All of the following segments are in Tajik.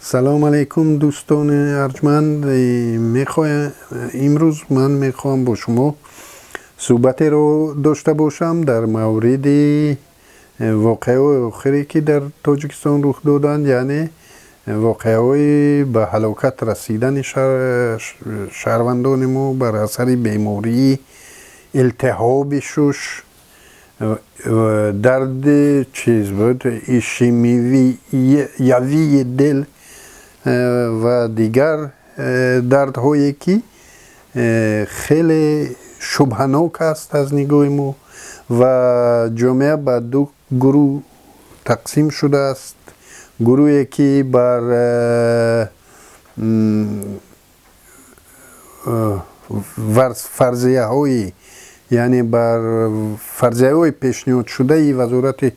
Салом алейкум, дӯстони арҷманд. Мехоҳам имрӯз ман мехоҳам бо шумо суҳбатеро дошта бошам дар мавриди воқеаҳои охире, ки дар Тоҷикистон рух доданд, яъне воқеаҳои ба ҳалокат расидани шаҳрвандони мо бар асари бемории илтиҳоби шуш, дарди чиз буд, ишемиявии дил ва дигар дардҳое, ки хеле шубҳанок аст аз нигоҳи мо. Ва ҷомеа ба ду гурӯҳ тақсим шудааст: гурӯҳе, ки бар фарзияҳои, яъне бар фарзияҳои пешниҳодшудаи Вазорати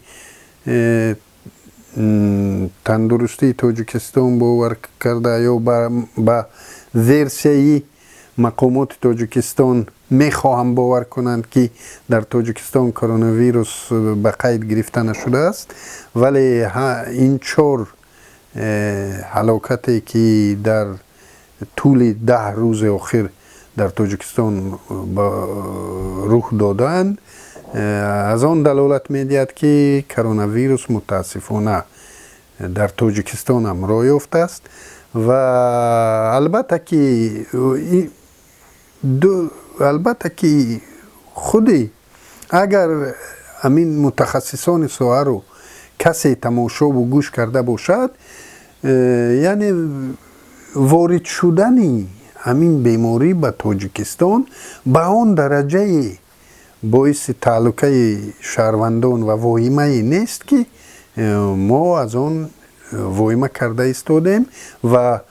тандурустии Тоҷикистон бовар карда ё ба версияи мақомоти Тоҷикистон мехоҳам бовар кунанд, ки дар Тоҷикистон коронавирус ба қайд гирифта нашудааст. Вале ин чор ҳалокате, ки дар тӯли 10 рӯзи охир дар Тоҷикистон рух додаанд, аз он далолат медиҳад, ки коронавирус мутаассифона дар Тоҷикистон ҳам роҳ ёфтааст. Ва албатта ки худи агар ҳамин мутахассисони соҳаро касе тамошову гӯш карда бошад, яъне ворид шудани ҳамин беморӣ ба Тоҷикистон ба он дараҷаи боиси таҳлукаи шаҳрвандон ва воҳимае нест, ки мо аз он воҳима карда истодем ва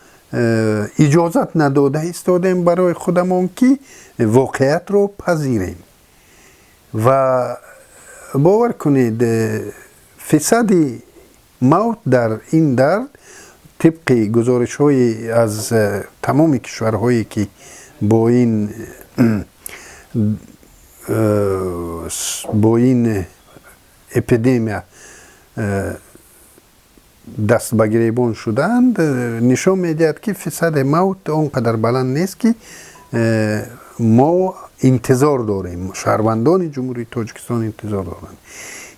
иҷозат надода истодем барои худамон, ки воқеиятро пазирем. Ва бовар кунед, фисади мавт дар ин дард тибқи гузоришҳои аз тамоми кишварҳое, ки бо ин эпидемия даст ба гиребон шудаанд, нишон медиҳад, ки фисади мавт он қадар баланд нест, ки мо интизор дорем, шаҳрвандони Ҷумҳурии Тоҷикистон интизор доранд.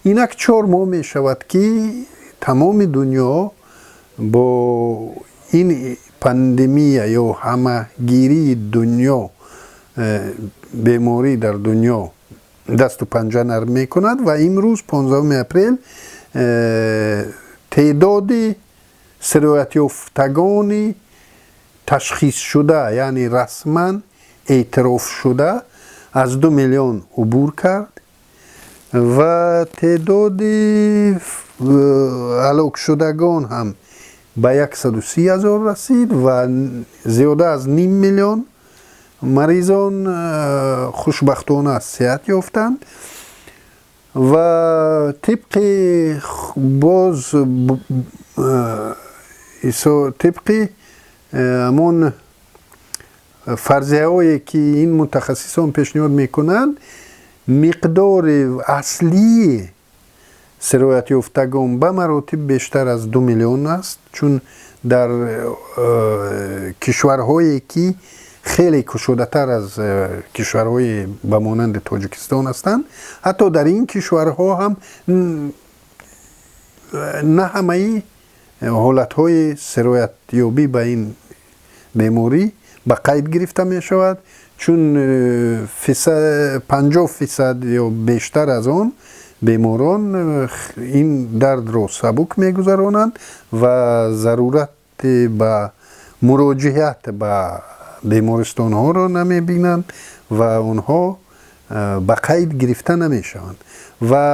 Инак 4 моҳ мешавад, ки тамоми дунё бо ин пандемия ё ҳамагирии дунё, беморӣ дар дунё дасту панҷа нарм мекунад. Ва имрӯз, 15 апрел, теъдоди сироятёфтагони ташхисшуда, яъне расман эътирофшуда, аз 2 миллион убур кард ва теъдоди ҳалокшудагон ҳам ба 130 000 расид ва зиёда аз ним миллион маризон хушбахтона сиҳат ёфтанд. Ва тибқи боз тибқи ҳамон фарзияҳое, ки ин мутахассисон пешниҳод мекунанд, миқдори аслии сироятёфтагон ба маротиб бештар аз 2 миллион аст, чун дар кишварҳое, ки хеле кушодатар аз кишварҳои ба монанди Тоҷикистон ҳастанд, ҳатто дар ин кишварҳо ҳам на ҳамаи ҳолатҳои сироятёбӣ ба ин беморӣ ба қайд гирифта мешавад, чун 50% ё бештар аз он беморон ин дардро сабук мегузаронанд ва зарурати ба муроҷиат ба бемористонҳоро намебинанд ва онҳо ба қайд гирифта намешаванд. Ва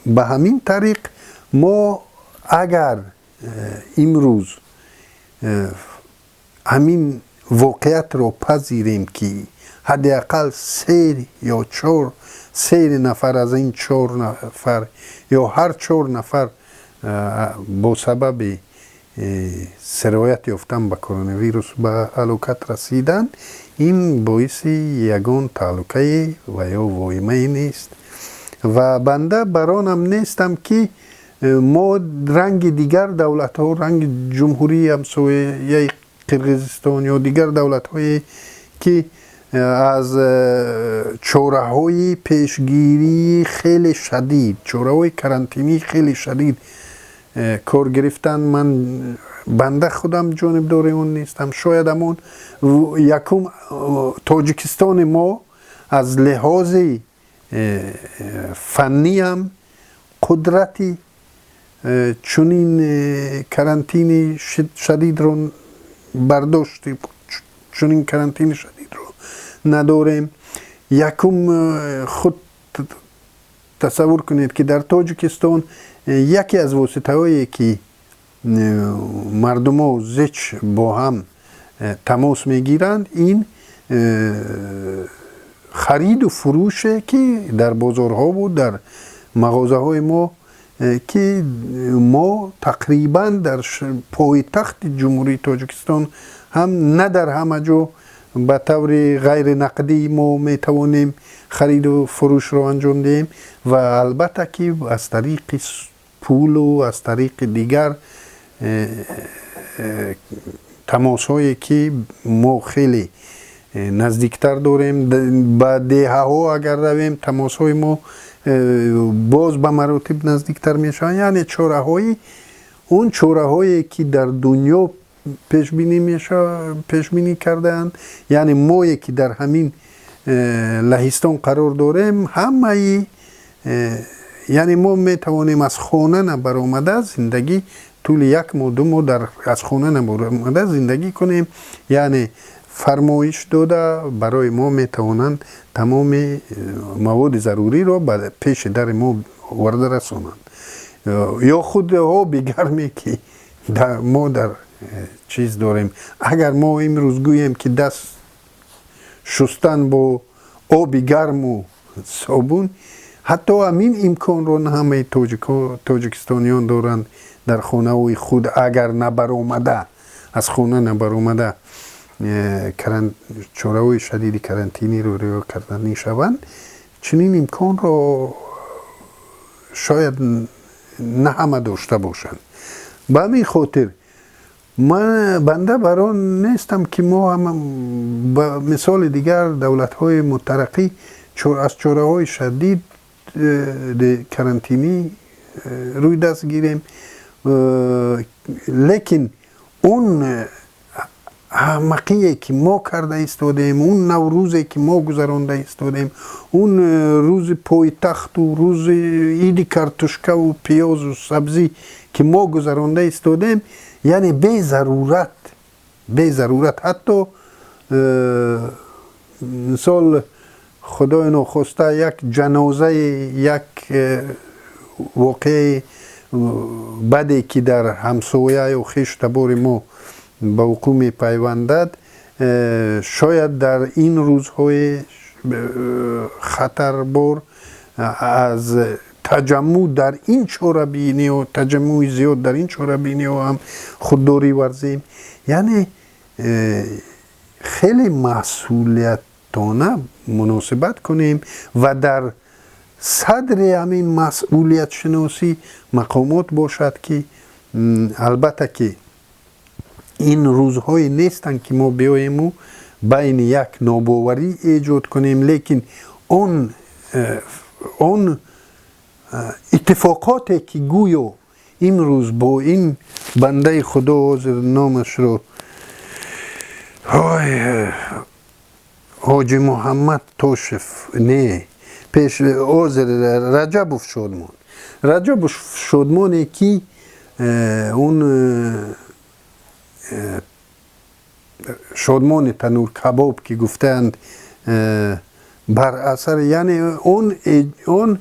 ба ҳамин тариқ мо агар имрӯз ҳамин воқеиятро пазирем, ки ҳадди ақал се ё чор, се нафар аз ин чор нафар ё ҳар чор нафар бо сабаби сироят ёфтан ба коронавирус ба ҳалокат расиданд, ин боиси ягон таҳлукае ва ё воҳимае нест. Ва банда бар онам нестам, ки Мо ранги дигар давлатҳо, ранги ҷумҳурии ҳамсояи Қирғизистон ё дигар давлатҳое, ки аз чораҳои пешгирии хеле шадид, чораҳои карантинии хеле шадид кор гирифтанд, ман банда худам ҷонибдори он нестам. Шояд ҳамон якум Тоҷикистони мо аз лиҳози фанниам қудрати чунин карантини шадидро бардошти чунин карантини шадидро надорем. Якум, худ тасаввур кунед, ки дар Тоҷикистон яке аз воситаҳое, ки мардумо зич бо ҳам тамос мегиранд, ин хариду фурӯше, ки дар бозорҳову дар мағозаҳои мо, ки мо тақрибан дар пойтахти Ҷумҳурии Тоҷикистон ҳам на дар ҳама ҷо ба таври ғайринақдӣ мо метавонем хариду фурӯшро анҷом диҳем ва албатта ки аз тариқи пулу аз тариқи дигар тамосҳое, ки мо хеле наздиктар дорем. Ба деҳаҳо агар равем, тамосҳои мо боз ба маротиб наздиктар мешаванд. Яъне чораҳои он чораҳое, ки дар дунё пешбинӣ кардаанд, яъне мое, ки дар ҳамин Лаҳистон қарор дорем, ҳамаи яъне мо метавонем аз хона набаромада зиндагӣ, тӯли як моҳ, 2 моҳ аз хона набаромада зиндагӣ кунем. Яъне фармоиш дода, барои мо метавонанд тамоми маводи заруриро ба пеши дари мо оварда расонанд ё худ оби гарме, ки мо дар чиз дорем. Агар мо имрӯз гӯем, ки даст шустан бо оби гарму собун, ҳатто ҳамин имконро на ҳамаи тоҷикистониён доранд дар хонаҳои худ. Агар набаромада, аз хона набаромада чораҳои шадиди карантиниро риоя карда мешаванд, чунин имконро шояд на ҳама дошта бошанд. Ба ҳамин хотир ман банда бар он нестам, ки мо ҳам ба мисоли дигар давлатҳои мутараққӣ аз чораҳои шадид карантинӣ рӯй даст гирем, лекин он аҳмақие, ки мо карда истодаем, он Наврӯзе, ки мо гузаронда истодаем, он рӯзи пойтахту рӯзи иди картошкаву пиёзу сабзӣ, ки мо гузаронда истодаем, яъне безарурат, безарурат, ҳатто мисол, худои нохоста, як ҷанозаи, як воқеаи баде, ки дар ҳамсоя ё хешу табори мо ба вуқӯъ мепайвандад, шояд дар ин рӯзҳои хатарбор аз таҷаммӯъ дар ин чорабиниҳо, таҷаммӯи зиёд дар ин чорабиниҳо ҳам худдорӣ варзем. Яъне хеле масъулиятона муносибат кунем ва дар садри ҳамин масъулиятшиносӣ мақомот бошад, ки албатта ки ин рӯзҳое нестанд, ки мо биёему байни як нобоварӣ эҷод кунем, лекин он иттифоқоте, ки гӯё имрӯз бо ин бандаи Худо, ҳозир номашро, ой, Ҳоҷи Муҳаммад Тошев, не, пеш ҳозир Раҷабов Шодмон, Раҷабов Шодмоне, ки он Шодмони тануркабоб, ки гуфтаанд, бар асар, яъне он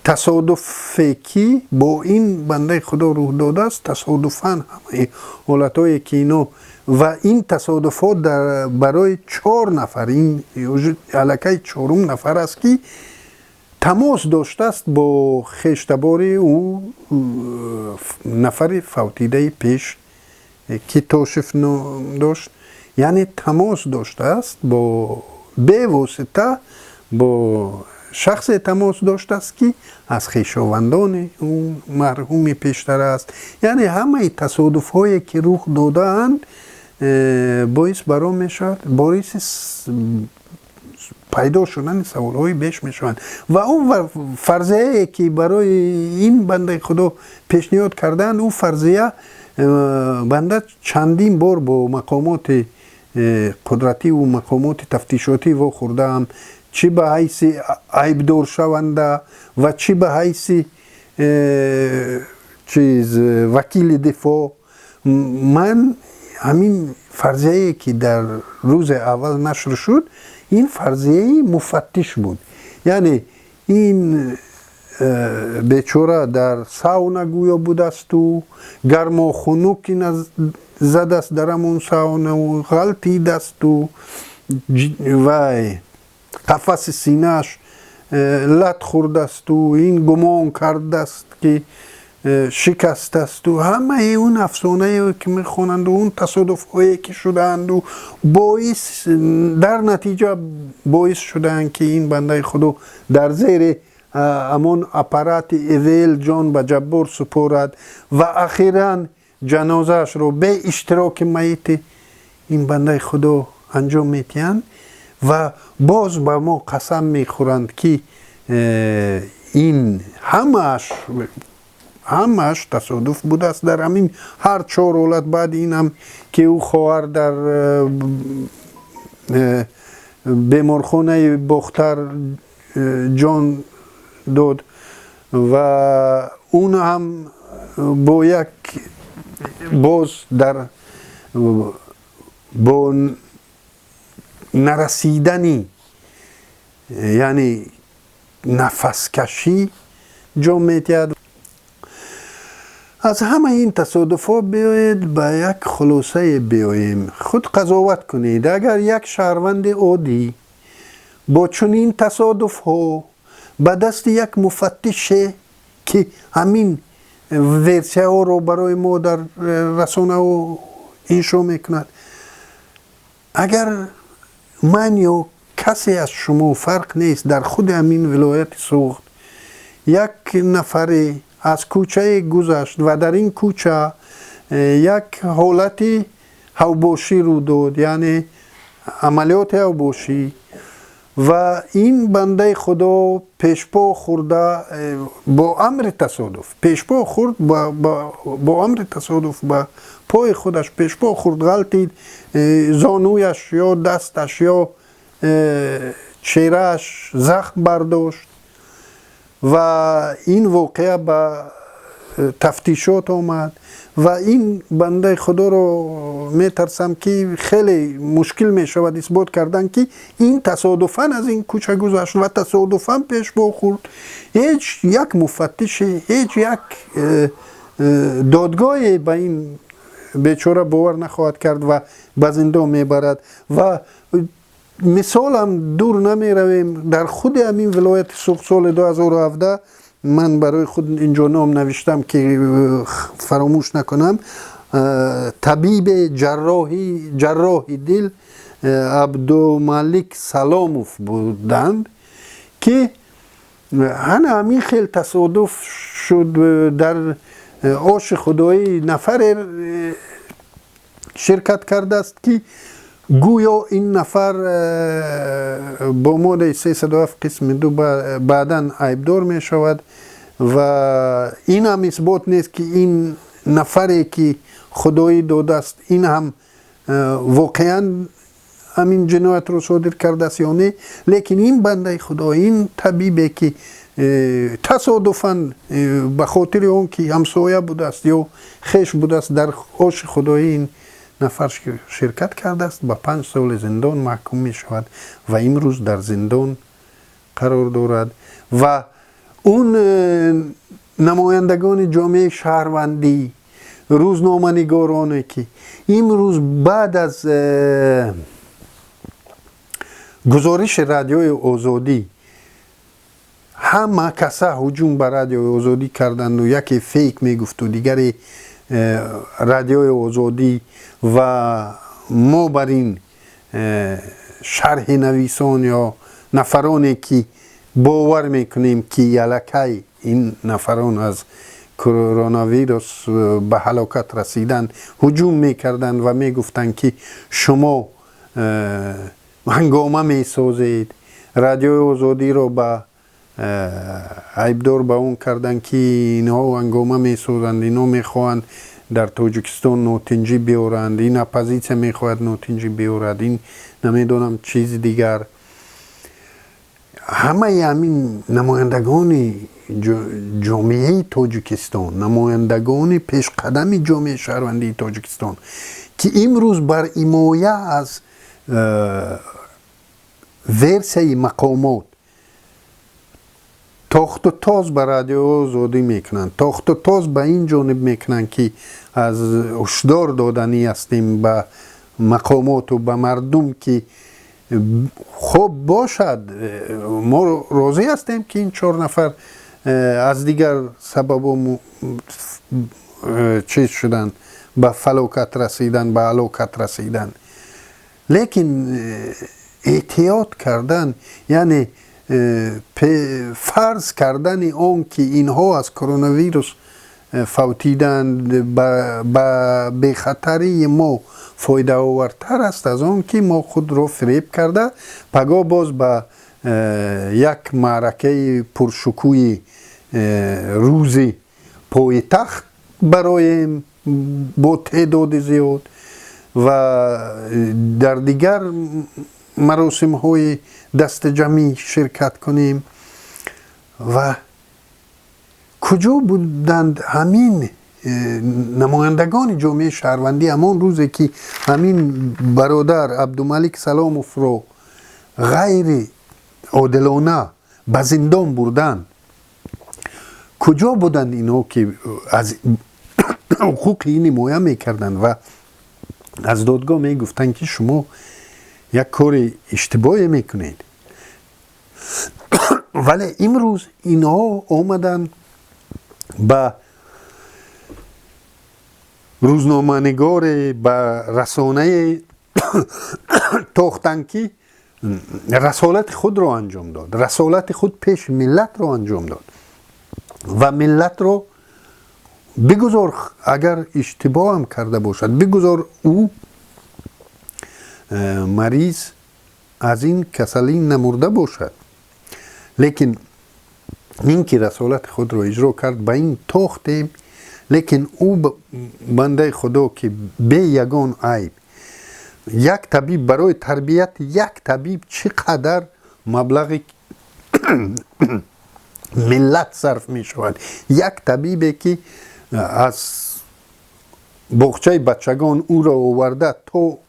тасодуфе, ки бо ин бандаи Худо рӯҳ додааст, тасодуфан ҳамаи ҳолатҳое, ки ино ва ин тасодуфҳо барои чор нафар, ин аллакай чорум нафар аст, ки тамос доштааст бо хештабори ӯ нафари фавтидаи пеш, ки Тошев ном дошт, яъне тамос доштааст бо бевосита бо Шахсе тамос доштааст, ки аз хешовандони ӯ марҳуми пештара аст. Яъне ҳамаи тасодуфҳое, ки рух додаанд, боис баро мешавад, боиси пайдо шудани саволҳои беш мешаванд. Ва он фарзияе, ки барои ин бандаи худо пешниҳод кардаанд, ӯ фарзия банда чандин бор бо мақомоти қудративу мақомоти тафтишотӣ вохӯрдаам, чӣ ба ҳайси айбдоршаванда ва чӣ ба ҳайси чиз вакили дифоъ. Ман ҳамин фарзияе, ки дар рӯзи аввал нашр шуд, ин фарзияи муфаттиш буд. Яъне ин бечора дар сауна гӯё будасту гармо хунуки задаст дар ҳамон саунау ғалтидасту вай қафаси синааш лат хӯрдасту ин гумон кардааст, ки шикастасту ҳамаи он афсонае, ки мехонанду он тасодуфҳое, ки шудаанду боис дар натиҷа боис шудаанд, ки ин бандаи худо дар зери ҳамон аппарати ИВЛ ҷон ба ҷаббор супорад ва ахиран ҷанозаашро бе иштироки майити ин бандаи худо анҷом медиҳанд ва боз ба мо қасам мехӯранд, ки ин ҳамааш тасодуф будааст. Дар ҳамин ҳар чор ҳолат, баъди ин ҳам, ки ӯ хоҳар дар беморхонаи Бохтар ҷон дод ва он ҳам бо як боз дар бо нарасидани, яъне нафаскашӣ ҷон медиҳад. Аз ҳамаи ин тасодуфҳо биёед ба як хулосае биёем. Худ қазоват кунед: агар як шаҳрванди оддӣ бо чунин тасодуфҳо ба дасти як муфаттише, ки ҳамин версияҳоро барои мо дар расонаҳо иншо мекунад, агар ман ё касе аз шумо, фарқ нест, дар худи ҳамин вилояти Суғд як нафаре аз кӯчае гузашт ва дар ин кӯча як ҳолати ҳавбошӣ рӯ дод, яъне амалиёти ҳавбошӣ, ва ин бандаи худо пешпо хӯрда бо амри тасодуф пешпо хӯрд, бо амри тасодуф ба пои худаш пешпо хӯрд, ғалтид, зонуяш ё дасташ ё чеҳрааш захм бардошт ва ин воқеа ба тафтишот омад ва ин бандаи худоро, метарсам, ки хеле мушкил мешавад исбот кардан, ки ин тасодуфан аз ин кӯча гузашт ва тасодуфан пешпо хӯрд, ҳеҷ як муфаттише, ҳеҷ як додгоҳе ба ин бечора бовар нахоҳад кард ва ба зиндон мебарад. Ва мисолам, дур намеравем, дар худи ҳамин вилояти Суғд соли 2017, ман барои худ инҷо ном навиштам, ки фаромӯш накунам, табиби ҷарроҳи дил Абдумалик Саломов буданд, ки ҳана ҳамин хел тасодуф шуд. Дар оши худоӣ нафаре ширкат кардааст, ки гӯё ин нафар бо моддаи 307 қисми 2 баъдан айбдор мешавад. Ва ин ҳам исбот нест, ки ин нафаре, ки худоӣ додааст, ин ҳам воқеан ҳамин ҷиноятро содир кардааст ё не. Лекин ин бандаи худо, ин табибе, ки тасодуфан ба хотири он ки ҳамсоя будааст ё хеш будааст, дар оши худоӣ ин нафар ширкат кардааст, ба 5 соли зиндон маҳкум мешавад ва имрӯз дар зиндон қарор дорад. Ва он намояндагони ҷомеаи шаҳрвандӣ, рӯзноманигороне, ки имрӯз баъд аз гузориши Радиои Озодӣ ҳама каса ҳуҷум ба Радиои Озодӣ карданду яке фейк мегуфту дигаре Радиои Озодӣ ва мо бар ин шарҳи нависон ё нафароне, ки Бовар мекунем, ки ялакай ин нафарон аз коронавирус ба ҳалокат расиданд, ҳуҷум мекарданд ва мегуфтанд, ки шумо ҳангома месозед. Радиои Озодиро ба айбдор ба он карданд, ки инҳо ҳангома месозанд, инҳо мехоҳанд дар Тоҷикистон нотинҷӣ биёранд, ин оппозитсия мехоҳад нотинҷӣ биёрад, ин намедонам чизи дигар. Ҳамаи ҳамин намояндагони ҷомеаи Тоҷикистон, намояндагони пешқадами ҷомеаи шаҳрвандии Тоҷикистон, ки имрӯз бар ҳимоя аз версияи мақомот тохту тоз ба Радио Озодӣ мекунанд, тохту тоз ба ин ҷониб мекунанд, ки аз ҳушдор доданӣ ҳастем ба мақомоту ба мардум, ки хуб бошад, мо розӣ ҳастем, ки ин чор нафар аз дигар сабабо чиз шуданд, ба фалокат расиданд, ба ҳалокат расиданд, лекин эҳтиёт кардан, яъне фарз кардани он, ки инҳо аз коронавирус фавтиданд, ба бехатарии мо фоидаовартар аст аз он ки мо худро фиреб карда, пагоҳ боз ба як маъракаи пуршукӯҳи рӯзи пойтахт бароем бо теъдоди зиёд ва дар дигар маросимҳои дастаҷамъӣ ширкат кунем. Ва куҷо буданд ҳамин намояндагони ҷомеаи шаҳрвандӣ ҳамон рӯзе, ки ҳамин бародар Абдумалик Саломовро ғайри одилона ба зиндон бурданд? Куҷо буданд инҳо, ки аз ҳуқуқи ин ҳимоя мекарданд ва аз додгоҳ мегуфтанд, ки шумо як кори иштибоҳе мекунед? Вале имрӯз инҳо омаданд, ба рӯзноманигоре, ба расонае тохтанд, ки расолати худро анҷом дод, расолати худ пеши миллатро анҷом дод ва миллатро бигузор, агар иштибоҳам карда бошад, бигузор ӯ мариз аз ин касалӣ намурда бошад, лекин ин ки расолати худро иҷро кард, ба ин тохтем. Лекин ӯ бандаи Худо, ки бе ягон айб, як табиб, барои тарбияти як табиб чӣ қадар маблағи миллат сарф мешавад, як табибе, ки аз боғчаи бачагон ӯро оварда то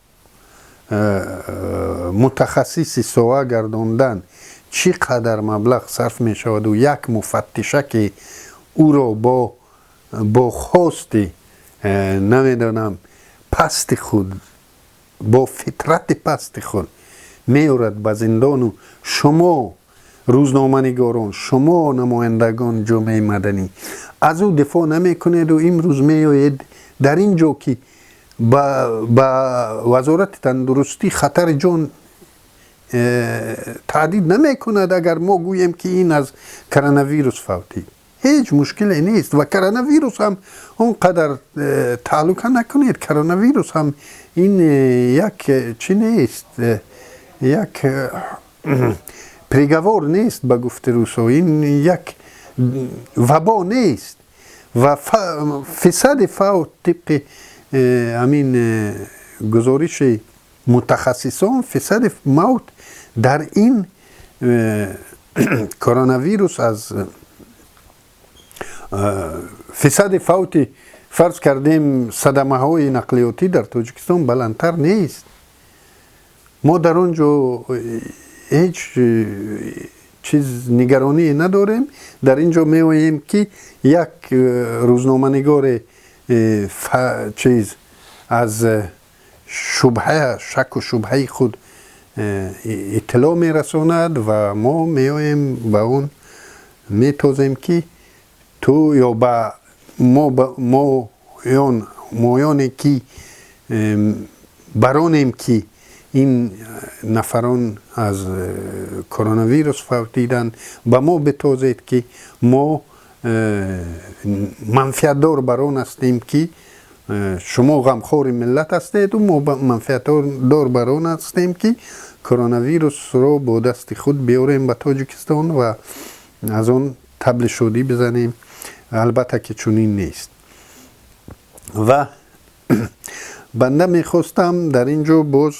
мутахассиси соҳа гардондан чӣ қадар маблағ сарф мешаваду як муфаттиша, ки ӯро бо хости намедонам пасти худ, бо фитрати пасти худ меорад ба зиндону шумо рӯзноманигорон, шумо намояндагон ҷомеаи маданӣ аз ӯ дифоъ намекунеду имрӯз меоед дар ин ҷо, ки ба Вазорати тандурустӣ хатари ҷон таҳдид намекунад, агар мо гӯем, ки ин аз коронавирус фавтид, ҳеҷ мушкиле нест ва коронавирус ҳам он қадар таҳлука накунед, коронавирус ҳам ин як чӣ нест, як приговор нест, ба гуфти русо, ин як вабо нест ва фисади фавт тибқи ҳамин гузориши мутахассисон, фисади мавт дар ин коронавирус аз фисади фавти, фарз кардем, садамаҳои нақлиётӣ дар Тоҷикистон баландтар нест. Мо дар он ҷо ҳеҷ чиз нигароние надорем. Дар ин ҷо меоем, ки як рӯзноманигоре чиз аз шубҳа, шаку шубҳаи худ иттилоъ мерасонад ва мо меоем, ба он метозем, ки ту ё ба мо моёне, ки баронем, ки Ин нафарон аз коронавирус фавтиданд, ба мо битозед, ки мо манфиатдор бар он ҳастем, ки шумо ғамхори миллат ҳастеду мо манфиатдор бар он ҳастем, ки коронавирусро бо дасти худ биёрем ба Тоҷикистон ва аз он табли шодӣ бизанем. Албатта ки чунин нест. Ва банда мехостам дар ин ҷо боз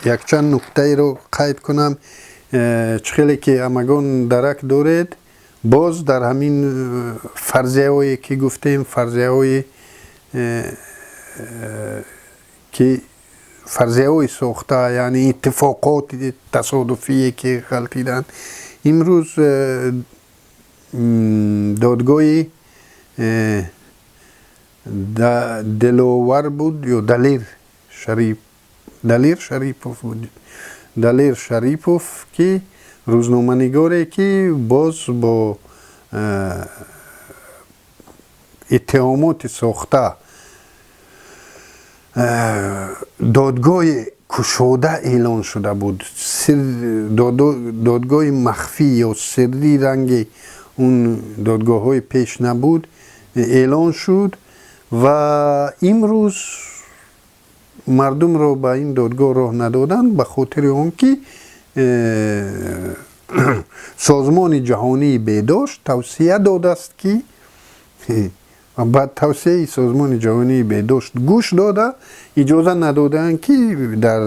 якчанд нуктаеро қайд кунам. Чӣ хеле ки ҳамагон дарак доред, боз дар ҳамин фарзияҳое ки гуфтем, фарзияҳое ки фарзияҳои сохта, яъне иттифоқоти тасодуфие ки ғалтиданд, имрӯз додгоҳи Диловар буд ё Далер Шарип, Далер Шарипов буд, Далер Шарипов, ки рӯзноманигоре ки боз бо иттиҳомоти сохта додгоҳи кушода эълон шуда буд, додгоҳи махфӣ ё сирри ранги он додгоҳҳои пеш набуд, эълон шуд ва имрӯз мардумро ба ин додгоҳ роҳ надоданд, ба хотири он ки Созмони ҷаҳонии беҳдошт тавсия додааст, ки ба тавсияи Созмони ҷаҳонии беҳдошт гӯш дода, иҷоза надодаанд, ки дар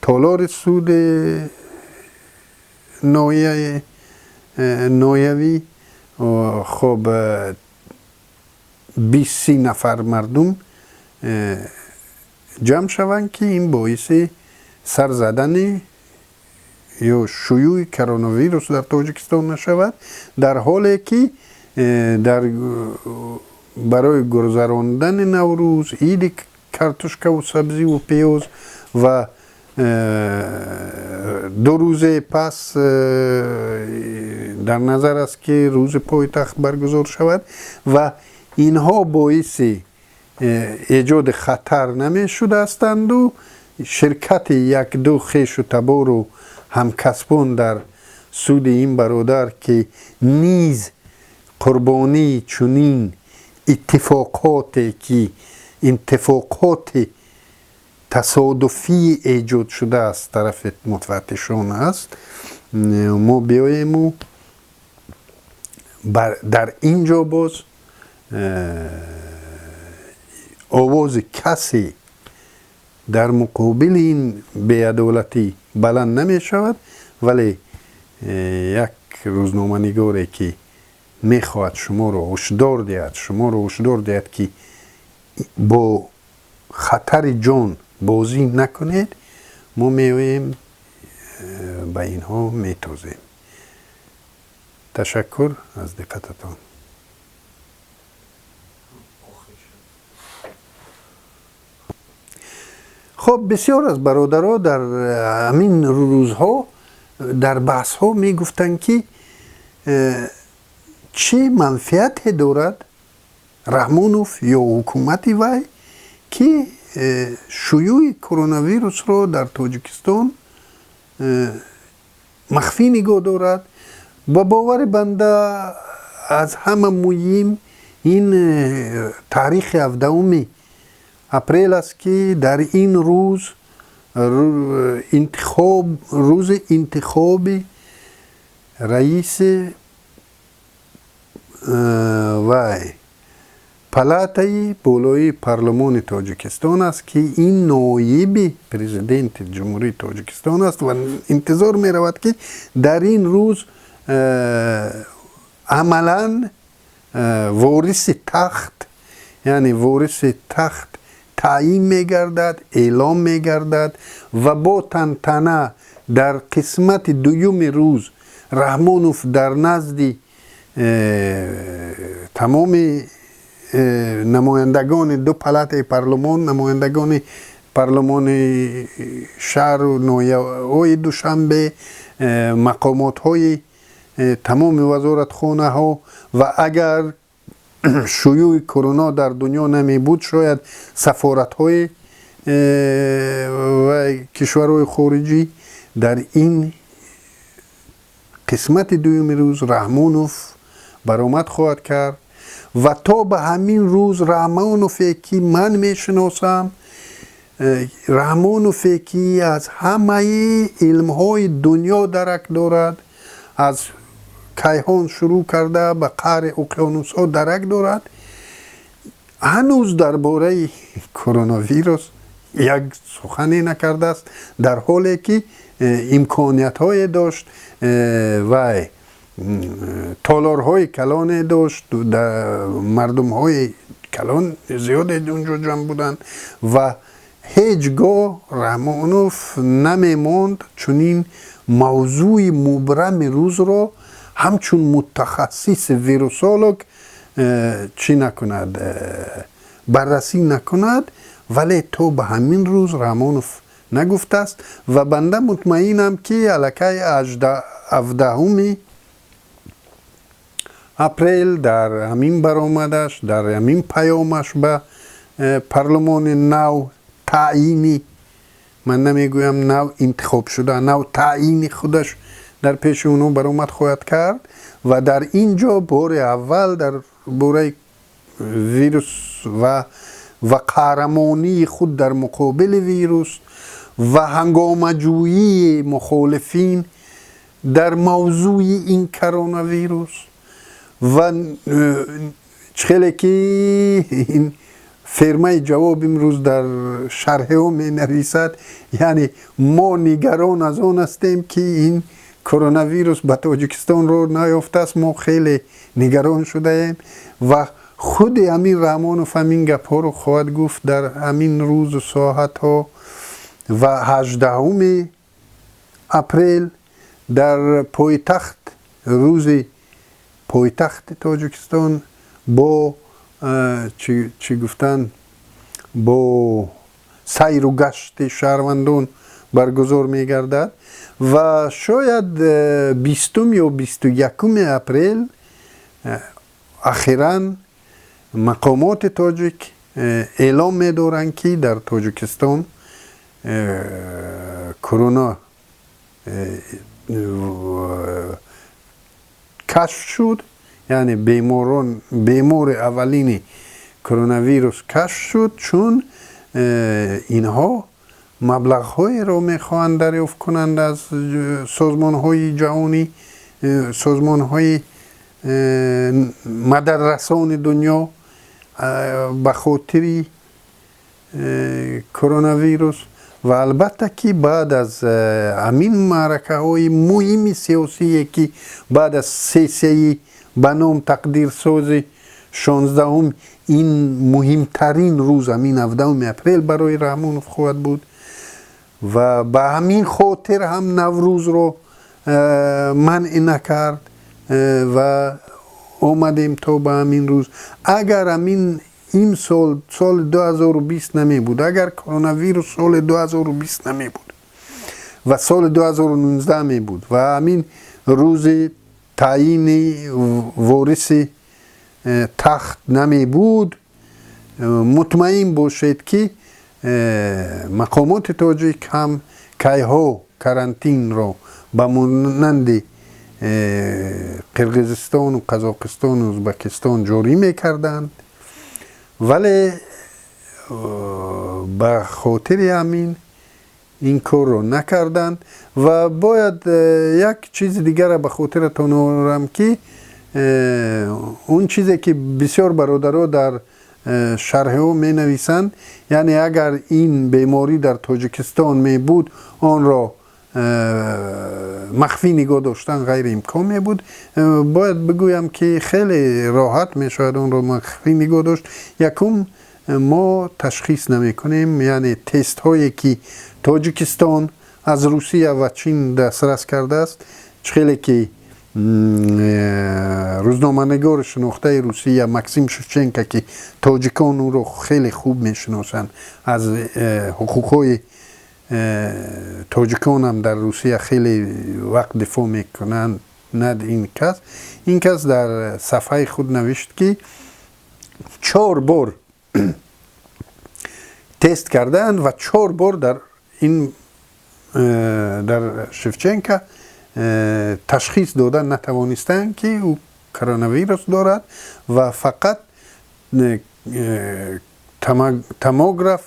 толори суди ноҳиявӣ хоб 20-30 нафар мардум ҷамъ шаванд, ки ин боиси сар задани ё шуюи коронавирус дар Тоҷикистон нашавад, дар ҳоле ки дар барои гузарондани Наврӯз, иди картошкаву сабзиву пиёз ва 2 рӯзе пас дар назар аст, ки рӯзи пойтахт баргузор шавад ва инҳо боиси эҷоди хатар намешудастанду ширкати якду хешу табору ҳамкасбон дар суди ин бародар, ки низ қурбонии чунин иттифоқоте ки иттифоқоти тасодуфӣ эҷод шуда аз тарафи муфаттишон аст, мо биёему дар ин ҷо боз овози касе дар муқобили ин беадолатӣ баланд намешавад, вале як рӯзноманигоре ки мехоҳад шуморо ҳушдор диҳад, шуморо ҳушдор диҳад, ки бо хатари ҷон бозӣ накунед, мо меоем ба инҳо метозем. Ташаккур аз диққататон. Хоб, бисёр аз бародаро дар ҳамин рӯзҳо дар баҳсҳо мегуфтанд, ки чӣ манфиате дорад Раҳмонов ё ҳукумати вай, ки шуюи коронавирусро дар Тоҷикистон махфӣ нигоҳ дорад. Ба бовари банда, аз ҳама муҳим ин таърихи 17 апрел аст, ки дар ин рӯз интихоб, рӯзи интихоби раиси вай палатаи болоии парлумони Тоҷикистон аст, ки ин ноиби президенти Ҷумҳурии Тоҷикистон аст ва интизор меравад, ки дар ин рӯз амалан вориси тахт, яъне вориси тахт таъйин мегардад, эълом мегардад ва бо тантана дар қисмати дуюми рӯз Раҳмонов дар назди тамоми намояндагони ду палатаи парлумон, намояндагони парлумони шаҳру ноҳияҳои Душанбе, мақомотҳои тамоми вазоратхонаҳо ва агар шуюи корона дар дунё намебуд, шояд сафоратҳои Ва кишварҳои хориҷӣ. Дар ин қисмати дуюми рӯз Раҳмонов баромад хоҳад кард ва то ба ҳамин рӯз Раҳмонове, ки ман мешиносам, Раҳмонове, ки аз ҳамаи илмҳои дунё дарак дорад, аз кайҳон шурӯъ карда ба қаъри уқёнусҳо дарак дорад, ҳанӯз дар бораи коронавирус як сухане накардааст, дар ҳоле ки имкониятҳое дошт, вай толорҳои калоне дошт, мардумҳои калон зиёде унҷо ҷамъ буданд ва ҳеҷ гоҳ Раҳмонов намемонд чунин мавзӯи мубрами рӯзро ҳамчун мутахассиси вирусолог чӣ накунад, баррасӣ накунад. Вале то ба ҳамин рӯз Раҳмонов нагуфтааст ва банда мутмаинам, ки аллакай 17-уми апрел дар ҳамин баромадаш, дар ҳамин паёмаш ба парлумони нав таъйини, ман намегӯям нав интихобшуда, нав таъйини худаш дар пеши онҳо баромад хоҳад кард ва дар ин ҷо бори аввал дар бораи вирус ва қаҳрамонии худ дар муқобили вирус ва ҳангомаҷӯии мухолифин дар мавзӯи ин коронавирус ва хеле ки ин фермаи Ҷавоб имрӯз дар шарҳҳо менависад, яъне мо нигарон аз он ҳастем, ки ин коронавирус ба Тоҷикистон роҳ наёфтааст, мо хеле нигарон шудаем ва худи ҳамин Раҳмонов ҳамин гапҳоро хоҳад гуфт дар ҳамин рӯзу соатҳо. Ва 18-уми апрел дар пойтахт, рӯзи пойтахти Тоҷикистон бо чӣ гуфтан, бо сайру гашти шаҳрвандон баргузор мегардад ва шояд 20-ум ё 21-уми апрел ахиран мақомоти тоҷик эълом медоранд, ки дар Тоҷикистон корона кашф шуд, яъне беморон, бемори аввалини коронавирус кашф шуд, чун инҳо маблағҳоеро мехоҳанд дарёфт кунанд аз созмонҳои ҷаҳонӣ, созмонҳои мададрасони дунё ба хотири коронавирус. Ва албатта, ки баъд аз ҳамин маъракаҳои муҳими сиёсие, ки баъд аз сессияи ба ном тақдирсози 16-ум, ин муҳимтарин рӯз ҳамин 17-уми апрел барои Раҳмонов хоҳад буд ва ба ҳамин хотир ҳам Наврӯзро манъ накард ва омадем то ба ҳамин рӯз. Агар ҳамин имсол соли 2020 намебуд, агар коронавирус соли 2020 намебуд ва соли 2019 мебуд ва ҳамин рӯзи таъйини вориси тахт намебуд, мутмаин бошед, ки мақомоти тоҷик ҳам кайҳо карантинро ба монанди Қирғизистону Қазоқистону Ӯзбекистон ҷорӣ мекарданд. Вале ба хотири ҳамин ин корро накарданд. Ва бояд як чизи дигарро ба хотиратон орам, ки он чизе ки бисёр бародаро дар шарҳҳо менависанд, яъне агар ин беморӣ дар Тоҷикистон мебуд, онро махфӣ нигоҳ доштан ғайриимкон мебуд, бояд бигӯям, ки хеле роҳат мешавад онро махфӣ нигоҳ дошт. Якум, мо ташхис намекунем, яъне тестҳое, ки Тоҷикистон аз Русия ва Чин дастрас кардааст, хеле ки рӯзноманигори шинохтаи Русия Максим Шевченко, ки тоҷикон ӯро хеле хуб мешиносанд, аз ҳуқуқҳои тоҷиконам дар Русия хеле вақт дифоъ мекунанд, ин кас дар сафҳаи худ навишт, ки чор бор Тест кардаанд ва чор бор дар ин дар Шевченко ташхис дода натавонистанд, ки ӯ коронавирус дорад, ва фақат томограф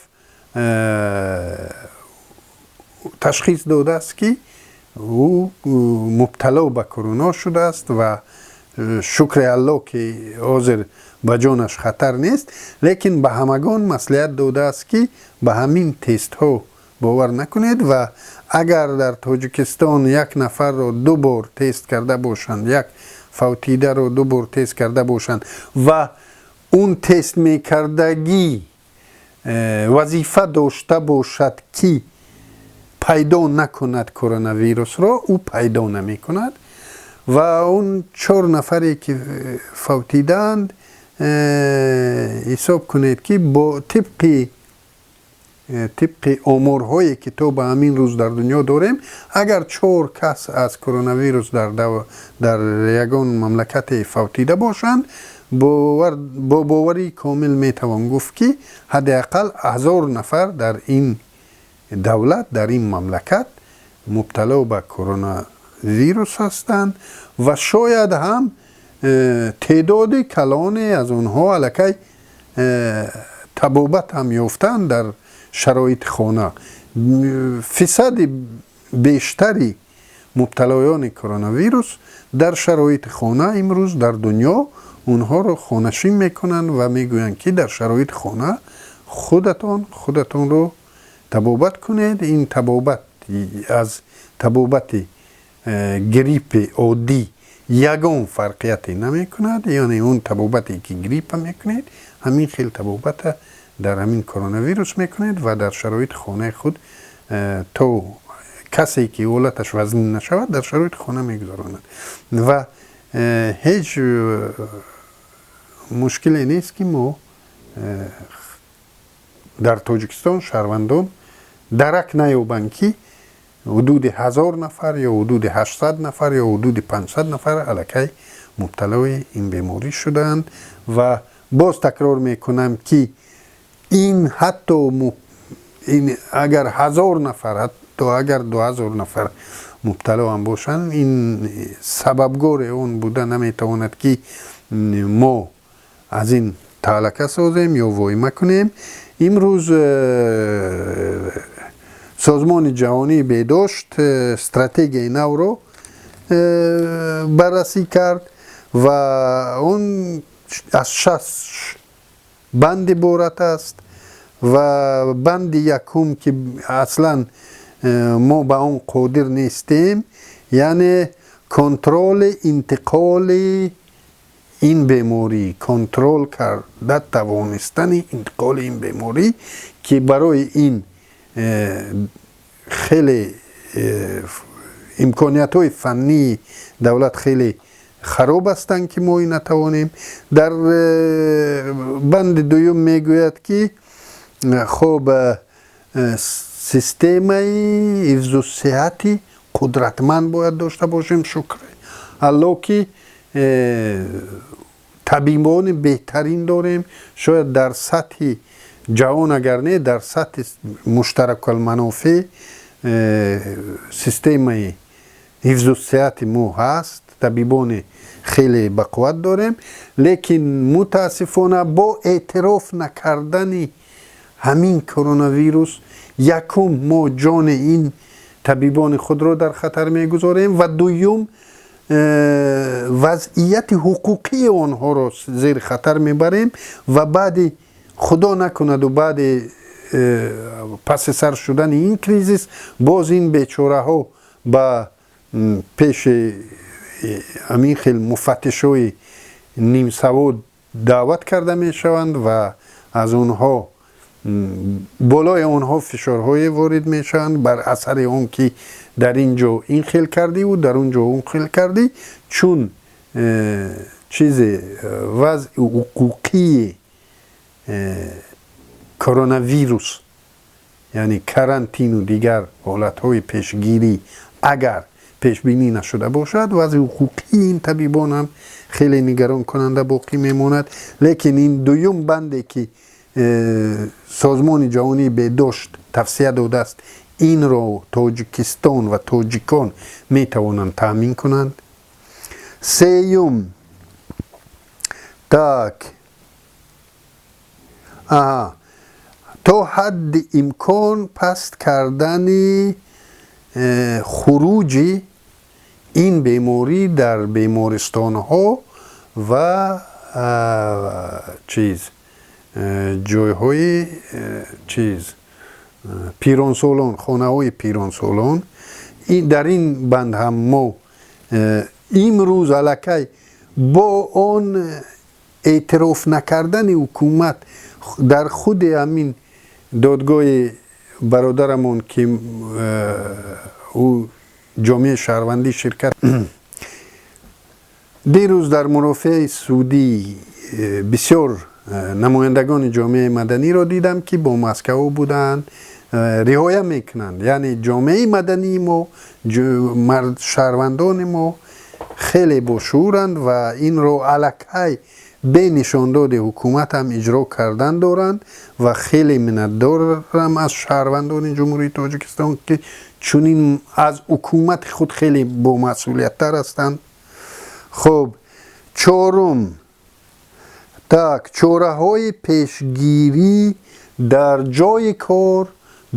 ташхис додааст, ки ӯ мубтало ба корона шудааст. Ва шукри Алло, ки ҳозир ба ҷонаш хатар нест, лекин ба ҳамагон маслиҳат додааст, ки ба ҳамин тестҳо бовар накунед. Ва агар дар Тоҷикистон як нафарро ду бор тест карда бошанд, як фавтидаро ду бор тест карда бошанд ва он тест мекардагӣ вазифа дошта бошад, ки пайдо накунад коронавирусро, ӯ пайдо намекунад. Ва он чор нафаре, ки фавтидаанд, ҳисоб кунед, ки бо тибқи оморҳое, ки то ба ҳамин рӯз дар дунё дорем, агар чор кас аз коронавирус дар ягон мамлакате фавтида бошанд, бо боварии комил метавон гуфт, ки ҳадди ақал 1000 нафар дар ин давлат, дар ин мамлакат мубтало ба коронавирус ҳастанд ва шояд ҳам теъдоди калоне аз онҳо аллакай табобат ҳам ёфтанд дар шароити хона. Фисади бештари мубталоёни коронавирус дар шароити хона, имрӯз дар дунё онҳоро хонашин мекунанд ва мегӯянд, ки дар шароити хона худатон худатонро табобат кунед. Ин табобат аз табобати гриппи оддӣ ягон фарқияте намекунад, яъне он табобате, ки гриппа мекунед, ҳамин хел табобата дар ҳамин коронавирус мекунед ва дар шароити хонаи худ то касе, ки ҳолаташ вазнин нашавад, дар шароити хона мегузаронад. Ва ҳеҷ мушкиле нест, ки мо дар Тоҷикистон шаҳрвандон дарак наёбанд, ки ҳудуди 1000 нафар ё ҳудуди 800 нафар ё ҳудуди 500 нафар аллакай мубталои ин беморӣ шудаанд. Ва боз такрор мекунам, ки ин ҳатто агар 1000 нафар, ҳатто агар 2000 нафар мубтало ҳам бошанд, ин сабабгори он буда наметавонад, ки мо аз ин таҳлака созем ё воима кунем. Имрӯз Созмони ҷаҳонии беҳдошт стратегияи навро баррасӣ кард ва он аз шаш банд иборат аст. Ва банди якум, ки аслан мо ба он қодир нестем, яъне контроли интиқоли ин беморӣ, контрол карда тавонистани интиқоли ин беморӣ, ки барои ин хеле имкониятҳои фаннии давлат хеле хароб ҳастанд, ки мо натавонем. Дар банди дуюм мегӯяд, ки хоб, системаи ҳифзу сиҳати қудратманд бояд дошта бошем. Шукр Алло, ки табибони беҳтарин дорем, шояд дар сатҳи ҷаҳон агар не, дар сатҳи муштаракулманофеъ системаи ҳифзу сиҳати мо ҳаст, табибони хеле бақувват дорем. Лекин мутаассифона, бо эътироф накардани ҳамин коронавирус, якум, мо ҷони ин табибони худро дар хатар мегузорем ва дуюм, вазъияти ҳуқуқии онҳоро зери хатар мебарем. Ва баъди, худо накунаду, баъди паси сар шудани ин кризис боз ин бечораҳо ба пеши ҳамин хел муфаттишои нимсавод даъват карда мешаванд ва аз онҳо болои онҳо фишорҳое ворид мешаванд бар асари он ки дар ин ҷо ин хел кардиву дар он ҷо он хел кардӣ. Чун чизе вазъи ҳуқуқии коронавирус, яъне карантину дигар ҳолатҳои пешгирӣ, агар пешбинӣ нашуда бошад, вазъи ҳуқуқии ин табибон ҳам хеле нигаронкунанда боқӣ мемонад. Лекин ин дуюм банде, ки Созмони ҷаҳонии беҳдошт тавсия додааст, инро Тоҷикистон ва тоҷикон метавонанд таъмин кунанд. Сеюм, так, аҳа, то ҳадди имкон паст кардани хуруҷи ин беморӣ дар бемористонҳо ва чиз, ҷойҳои чиз, пиронсолон, хонаҳои пиронсолон. Дар ин банд ҳам мо имрӯз аллакай бо он эътироф накардани ҳукумат дар худи ҳамин додгоҳи бародарамон, ки ӯ ҷомеаи шаҳрвандӣ ширкат, дирӯз дар мурофиаи судӣ бисёр намояндагони ҷомеаи маданиро дидам, ки бо маскаҳо буданд, риоя мекунанд. Яъне ҷомеаи мадании мо, шаҳрвандони мо хеле бошууранд ва инро аллакай бе нишондоди ҳукумат ҳам иҷро кардан доранд. Ва хеле миннатдорам аз шаҳрвандони Ҷумҳурии Тоҷикистон, ки чунин аз ҳукумати худ хеле бомасъулияттар ҳастанд. Хуб, чорум, так, чораҳои пешгирӣ дар ҷойи кор,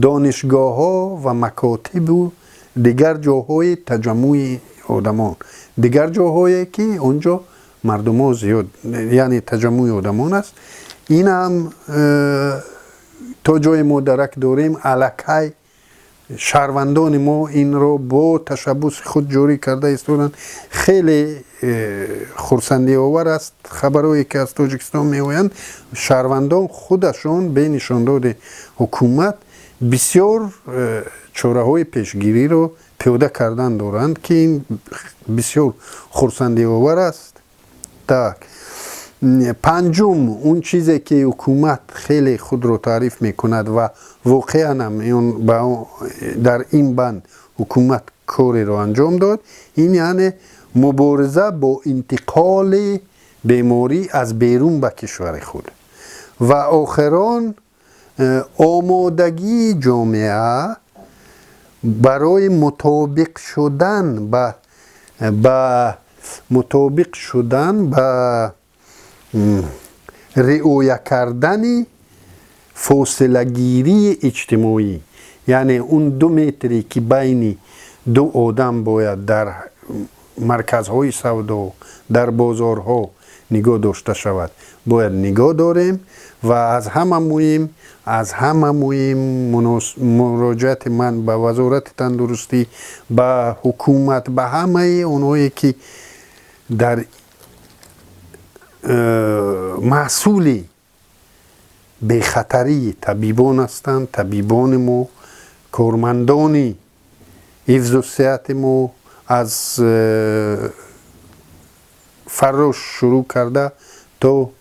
донишгоҳҳо ва макотибу дигар ҷойҳои таҷаммуи одамон, дигар ҷойҳое ки он ҷо мардумо зиёд, яъне таҷаммуи одамон аст. Ин ҳам то ҷое мо дарак дорем, аллакай шаҳрвандони мо инро бо ташаббуси худ ҷорӣ карда истоданд. Хеле хурсандиовар аст хабарҳое, ки аз Тоҷикистон меоянд. Шаҳрвандон худашон бе нишондоди ҳукумат бисёр чораҳои пешгириро пиёда кардан доранд, ки ин бисёр хурсандиовар аст. Так, панҷум, он чизе ки ҳукумат хеле худро таъриф мекунад ва воқеан ҳам дар ин банд ҳукумат кореро анҷом дод, ин яъне мубориза бо интиқоли беморӣ аз берун ба кишвари худ. Ва охирон, омодагии ҷомеа барои мутобиқ шудан ба риоя кардани фосилагирии иҷтимоӣ, яъне он 2 метре, ки байни ду одам бояд дар марказҳои савдо, дар бозорҳо нигоҳ дошта шавад, бояд нигоҳ дорем. Ва аз ҳама муҳим, муроҷиати ман ба Вазорати тандурустӣ, ба ҳукумат, ба ҳамаи онҳое, ки дар маҳсули бехатарии табибон ҳастанд, табибони мо, кормандони ҳифзу сиҳати мо, аз фаррош шурӯъ карда то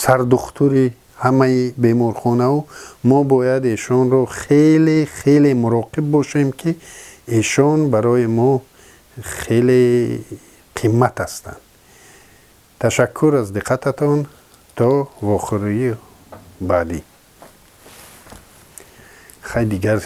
сардухтури ҳамаи беморхонаҳо, мо бояд эшонро хеле хеле муроқиб бошем, ки эшон барои мо хеле қимат ҳастанд. Ташаккур аз диққататон. То вохӯрии баъдӣ, хай дигар.